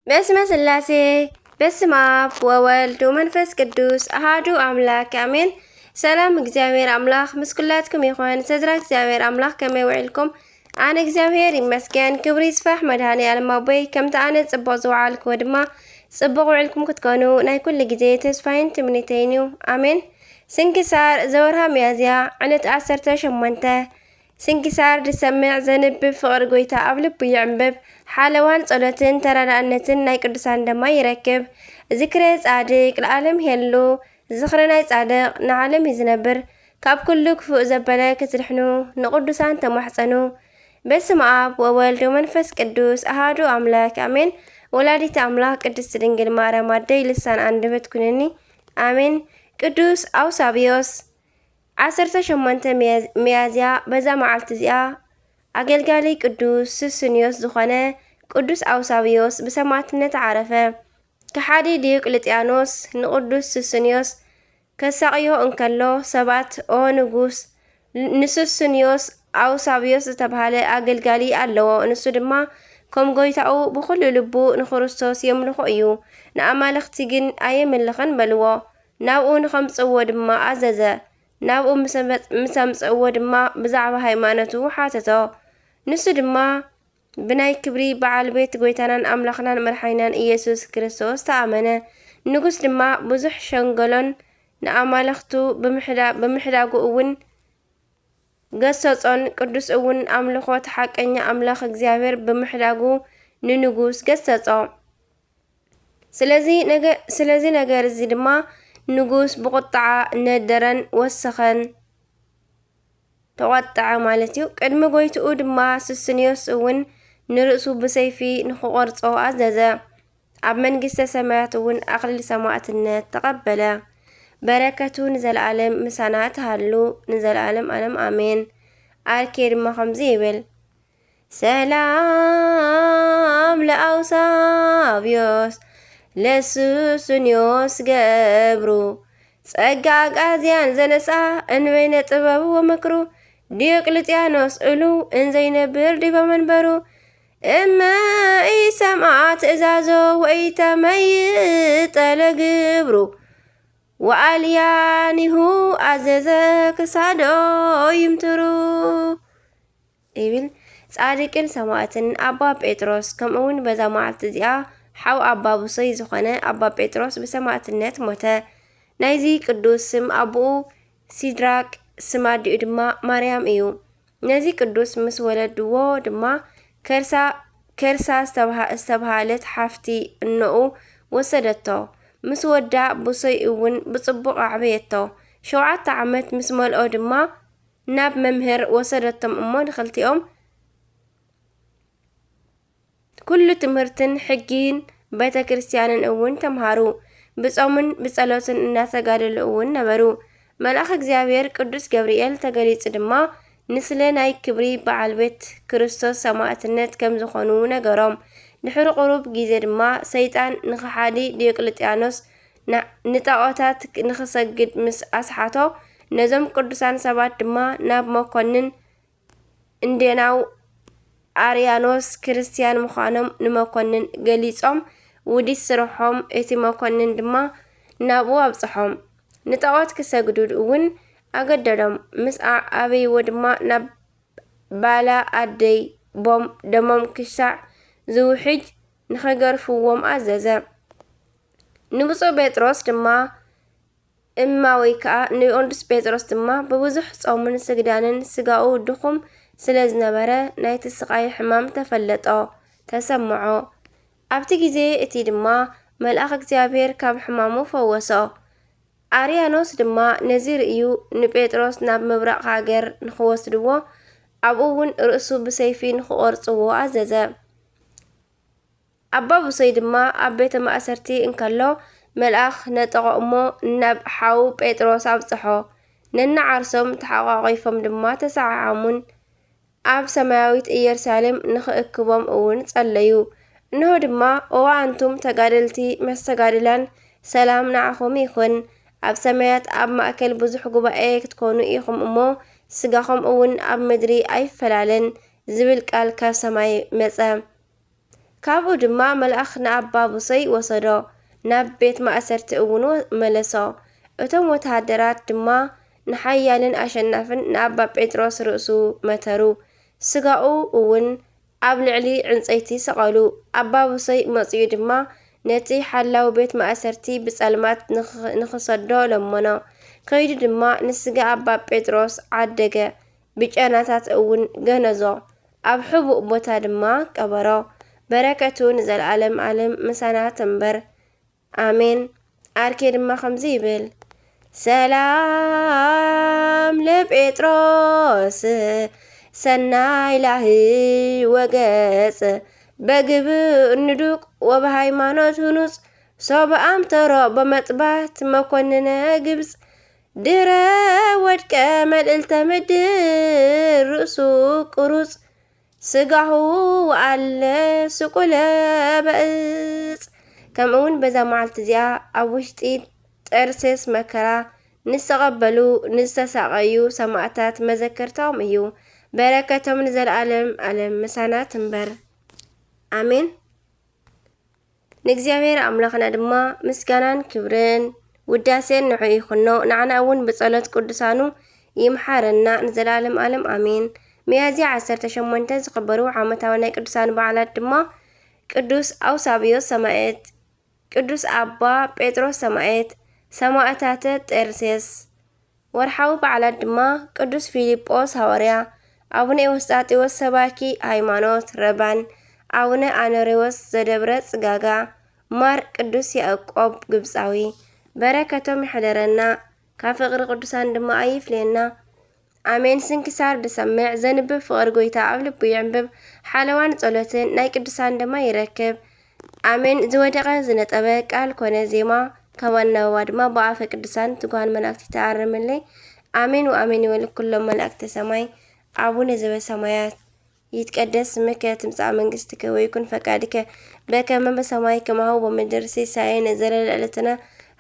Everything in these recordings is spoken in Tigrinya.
በስመ ስላሴ፣ በስመ አብ ወወልድ ወመንፈስ ቅዱስ አሃዱ አምላክ አሜን። ሰላም እግዚኣብሔር አምላክ ምስ ኩላትኩም ይኹን። ሰድራ እግዚኣብሔር አምላክ ከመይ ውዕልኩም? ኣነ እግዚኣብሔር ይመስገን፣ ክብሪ ይስፋሕ መድኃኔ ዓለም ኣቦይ። ከምቲ ኣነ ጽቡቕ ዝወዓልክዎ ድማ ጽቡቕ ውዕልኩም ክትኮኑ ናይ ኩሉ ግዜ ተስፋይን ትምኒተይን እዩ። ኣሜን። ስንክሳር ዘወርሃ ሚያዝያ ዕለት ዓሰርተ ሸሞንተ። ስንክሳር ዝሰምዕ ዘንብብ ፍቕሪ ጎይታ ኣብ ልቡ ይዕምብብ። ሓለዋን ጸሎትን ተራዳእነትን ናይ ቅዱሳን ደማ ይረክብ። ዝክረ ጻድቅ ለዓለም ይሄሉ። ዝኽሪ ናይ ጻድቕ ንዓለም እዩ ዝነብር። ካብ ኩሉ ክፉእ ዘበለ ክትድሕኑ ንቕዱሳን ተማሕጸኑ። በስመ አብ ወወልድ ወመንፈስ ቅዱስ አሃዱ አምላክ አሜን። ወላዲተ አምላክ ቅድስት ድንግል ማርያም ኣደይ ልሳን አንደበት ኩንኒ። ኣሜን። ቅዱስ አውሳብዮስ። ዓሰርተ ሸሞንተ ሚያ-፣ ሚያዝያ በዛ መዓልቲ እዚኣ ኣገልጋሊ ቅዱስ ሱስንዮስ ዝኾነ ቅዱስ ኣውሳብዮስ ብሰማዕትነት ዓረፈ። ከሓዲ ዲዮቅልጥያኖስ ንቅዱስ ሱስንዮስ ከሳቕዮ እንከሎ ሰባት፣ ኦ ንጉስ፣ ንሱስንዮስ ኣውሳብዮስ ዝተብሃለ ኣገልጋሊ ኣለዎ። ንሱ ድማ ከም ጎይታኡ ብኹሉ ልቡ ንክርስቶስ የምልኾ እዩ። ንኣማልኽቲ ግን ኣየምልኽን በልዎ። ናብኡ ንኸምጽእዎ ድማ ኣዘዘ። ናብኡ ምስ ኣምጽ-፣ ምስ ኣምጽእዎ ድማ ብዛዕባ ሃይማኖቱ ሓተቶ። ንሱ ድማ ብናይ ክብሪ በዓል ቤት ጎይታናን ኣምላኽናን መድሓኒናን ኢየሱስ ክርስቶስ ተኣመነ። ንጉስ ድማ ብዙሕ ሸንገሎን ንኣማልኽቱ ብምሕዳ-፣ ብምሕዳጉ እውን ገሰጾን፣ ቅዱስ እውን ኣምልኾት ሓቀኛ ኣምላኽ እግዚኣብሔር ብምሕዳጉ ንንጉስ ገሰጾ። ስለዚ ነገ-፣ ስለዚ ነገር እዚ ድማ ንጉስ ብቑጥዓ ነደረን ወሰኸን፣ ተቖጥዐ ማለት እዩ። ቅድሚ ጎይትኡ ድማ ሱስንዮስ እውን ንርእሱ ብሰይፊ ንኽቖርጾ ኣዘዘ። ኣብ መንግስተ ሰማያት እውን ኣኽሊል ሰማዕትነት ተቐበለ። በረከቱ ንዘለዓለም ምሳና ትሃሉ፣ ንዘለዓለም ዓለም ኣሜን። ኣርኬ ድማ ከምዚ ይብል፣ ሰላም ለአውሳብዮስ ለሱስንዮስ ገብሩ፣ ጸጋ ኣግኣዝያን ዘነስኣ እንበይነ ጥበቡ ወምክሩ፣ ዲዮቅልጥያኖስ እሉ እንዘይነብር ዲበ መንበሩ፣ እመ ኢሰምዓ ትእዛዞ ወኢተመይጠ ለግብሩ፣ ወኣልያኒሁ ኣዘዘ ክሳዶ ይምትሩ። ይብል። ጻድቅን ሰማዕትን ኣባ ጴጥሮስ፣ ከምኡ እውን በዛ መዓልቲ እዚኣ ሓው ኣባ ብሶይ ዝኾነ ኣባ ጴጥሮስ ብሰማዕትነት ሞተ። ናይዚ ቅዱስ ስም ኣቦኡ ሲድራቅ፣ ስም ኣዲኡ ድማ ማርያም እዩ። ነዚ ቅዱስ ምስ ወለድዎ ድማ ከርሳ፣ ከርሳ ዝተብሃ-፣ ዝተብሃለት ሓፍቲ እኖኡ ወሰደቶ። ምስ ወዳ ብሶይ እውን ብጽቡቕ ኣዕበየቶ። ሸውዓተ ዓመት ምስ መልኦ ድማ ናብ መምህር ወሰደቶም እሞ ንኽልቲኦም ኩሉ ትምህርትን ሕጊን ቤተ ክርስቲያንን እውን ተምሃሩ። ብጾምን ብጸሎትን እናተጋደሉ እውን ነበሩ። መልኣኽ እግዚኣብሔር ቅዱስ ገብርኤል ተገሊጹ ድማ ንስለ ናይ ክብሪ በዓል ቤት ክርስቶስ ሰማዕትነት ከም ዝኾኑ ነገሮም። ድሕሪ ቁሩብ ግዜ ድማ ሰይጣን ንኸሓዲ ዲዮቅልጥያኖስ ን-፣ ንጣዖታት ንኽሰግድ ምስ ኣስሓቶ፣ ነዞም ቅዱሳን ሰባት ድማ ናብ መኮንን እንዴናው ኣርያኖስ ክርስትያን ምዃኖም ንመኮንን ገሊጾም፣ ውዲት ስርሖም እቲ መኮንን ድማ ናብኡ ኣብጽሖም። ንጣዖት ክሰግዱ እውን ኣገደዶም። ምስ ኣዕበይዎ ድማ ናብ ባላ ኣደይ ቦም ደሞም ክሻዕ ዝውሕጅ ንኸገርፍዎም ኣዘዘ። ንብፁዕ ጴጥሮስ ድማ እማ ወይ ከኣ ንቅዱስ ጴጥሮስ ድማ ብብዙሕ ጾምን ስግዳንን ስጋኡ ድኹም ስለ ዝነበረ ናይቲ ስቓይ ሕማም ተፈለጦ፣ ተሰምዖ። ኣብቲ ግዜ እቲ ድማ መልኣኽ እግዚኣብሔር ካብ ሕማሙ ፈወሶ። ኣርያኖስ ድማ ነዚ ርእዩ ንጴጥሮስ ናብ ምብራቕ ሃገር ንኽወስድዎ፣ ኣብኡ እውን ርእሱ ብሰይፊ ንኽቖርጽዎ ኣዘዘ። ኣባ ብሶይ ድማ ኣብ ቤተ ማእሰርቲ እንከሎ መልኣኽ ነጠቖ እሞ ናብ ሓው ጴጥሮስ ኣብጽሖ። ነንዓርሶም ተሓቋቒፎም ድማ ተሰዓዓሙን ኣብ ሰማያዊት ኢየሩሳሌም ንኽእክቦም እውን ጸለዩ። እንሆ ድማ፣ ኦ ኣንቱም ተጋደልቲ መስተጋድላን፣ ሰላም ንዓኹም ይኹን። ኣብ ሰማያት ኣብ ማእከል ብዙሕ ጉባኤ ክትኮኑ ኢኹም እሞ፣ ስጋኹም እውን ኣብ ምድሪ ኣይፈላለን ዝብል ቃል ካብ ሰማይ መጸ። ካብኡ ድማ መልኣኽ ንኣባ ብሶይ ወሰዶ፣ ናብ ቤት ማእሰርቲ እውን መለሶ። እቶም ወተሃደራት ድማ ንሓያልን ኣሸናፍን ንኣባ ጴጥሮስ ርእሱ መተሩ። ስጋኡ እውን ኣብ ልዕሊ ዕንጸይቲ ሰቐሉ። ኣባ ብሶይ መጺኡ ድማ ነቲ ሓላው ቤት ማእሰርቲ ብጸልማት ንኽ-፣ ንኽሰዶ ለመኖ። ከይዱ ድማ ንስጋ ኣባ ጴጥሮስ ዓደገ፣ ብጨናታት እውን ገነዞ። ኣብ ሕቡእ ቦታ ድማ ቀበሮ። በረከቱ ንዘለዓለም ዓለም ምሳና ትንበር። ኣሜን። ኣርኬ ድማ ከምዚ ይብል፣ ሰላም ለጴጥሮስ ሰናይ ላህይ ወገጽ በግብር ንዱቅ ወበሃይማኖት ህኑጽ ሶበ ኣምተሮ በመጥባት መኮንነ ግብጽ ድረ ወድቀ መልእልተ ምድር ርእሱ ቁሩጽ ስጋሁ ወኣለ ስቁለ በእጽ። ከምኡ እውን በዛ መዓልቲ እዚኣ ኣብ ውሽጢ ጠርሴስ መከራ ንዝተቐበሉ ንዝተሳቐዩ ሰማእታት መዘከርታኦም እዩ። በረከቶም ንዘለዓለም ዓለም ምሳና ትንበር። ኣሜን። ንእግዚኣብሔር ኣምላኽና ድማ ምስጋናን ክብርን ውዳሴን ንዑ ይኹኖ። ንዓና እውን ብጸሎት ቅዱሳኑ ይምሓረና ንዘለዓለም ዓለም ኣሜን። ሚያዝያ ዓሰርተ ሸሞንተ ዝኽበሩ ዓመታዊ ናይ ቅዱሳን በዓላት ድማ ቅዱስ ኣውሳብዮስ ሰማዕት፣ ቅዱስ ኣባ ጴጥሮስ ሰማዕት፣ ሰማዕታተ ጤርሴስ። ወርሓዊ በዓላት ድማ ቅዱስ ፊልጶስ ሃዋርያ፣ ኣቡነ ኤዎስጣቴዎስ ሰባኪ ሃይማኖት ረባን፣ ኣቡነ ኣኖሬዎስ ዘደብረ ጽጋጋ፣ ማር ቅዱስ ያዕቆብ ግብጻዊ። በረከቶም ይሕደረና፣ ካብ ፍቕሪ ቅዱሳን ድማ ኣይፍለየና። ኣሜን። ስንክሳር ዝሰምዕ ዘንብብ ፍቕሪ ጎይታ ኣብ ልቡ ይዕንብብ፣ ሓለዋን ጸሎትን ናይ ቅዱሳን ድማ ይረክብ። ኣሜን። ዝወደቐ ዝነጠበ ቃል ኮነ ዜማ ካብ ኣናብባ ድማ ብኣፈ ቅዱሳን ትጉሃን መላእክት ይተኣረመለይ። ኣሜን ወኣሜን ይበሉ ኩሎም መላእክተ ሰማይ። ኣቡነ ዘበሰማያት ይትቀደስ ስምከ ትምጻእ መንግስትከ ወይኩን ፈቃድከ በከመ በሰማይ ከማሁ በምድር። ሲሳየነ ዘለለዕለትነ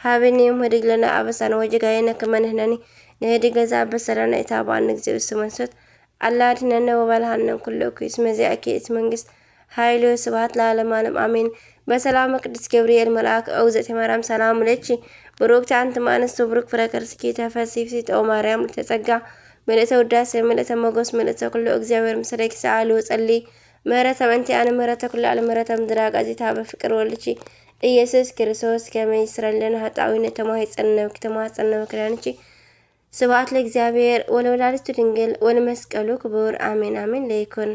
ሃበነ ዮም ህድግ ለነ አበሳነ ወጌጋየነ ከመ ንሕነኒ ንህድግ ለዘአበሰ ለነ ኢታብአነ እግዚኦ ውስተ መንሱት አላ አድኅነነ ወባልሐነ እምኩሉ እኩይ እስመ ዚአኪ እቲ መንግስት ኃይል ወስብሐት ለዓለመ ዓለም አሜን። በሰላመ ቅዱስ ገብርኤል መልአክ ኦ እግዝእቲ ማርያም ሰላም ለኪ ብሩክቲ አንቲ እም አንስት ብሩክ ፍሬ ከርስኪ ተፈሲ ፍስሕቲ ኦ ማርያም ምልዕተ ጸጋ ምልዕተ ውዳሴ ምልዕተ ሞገስ ምልዕተ ኩሉ እግዚአብሔር ምስሌኪ ሰአሊ ወጸሊ ምህረተ ምእንቲ አነ ምህረተ ኩሉ ዓለም ምህረተ ምድር አቃዚታ በፍቅር ወልድኪ ኢየሱስ ክርስቶስ ከመ ይስረለነ ኃጣውኢነ ተማሂጸነ ነብኪ ተማጸነ በክዳንኪ ስብሐት ለእግዚአብሔር ወለወላዲቱ ድንግል ወለመስቀሉ ክቡር አሜን አሜን ለይኩን።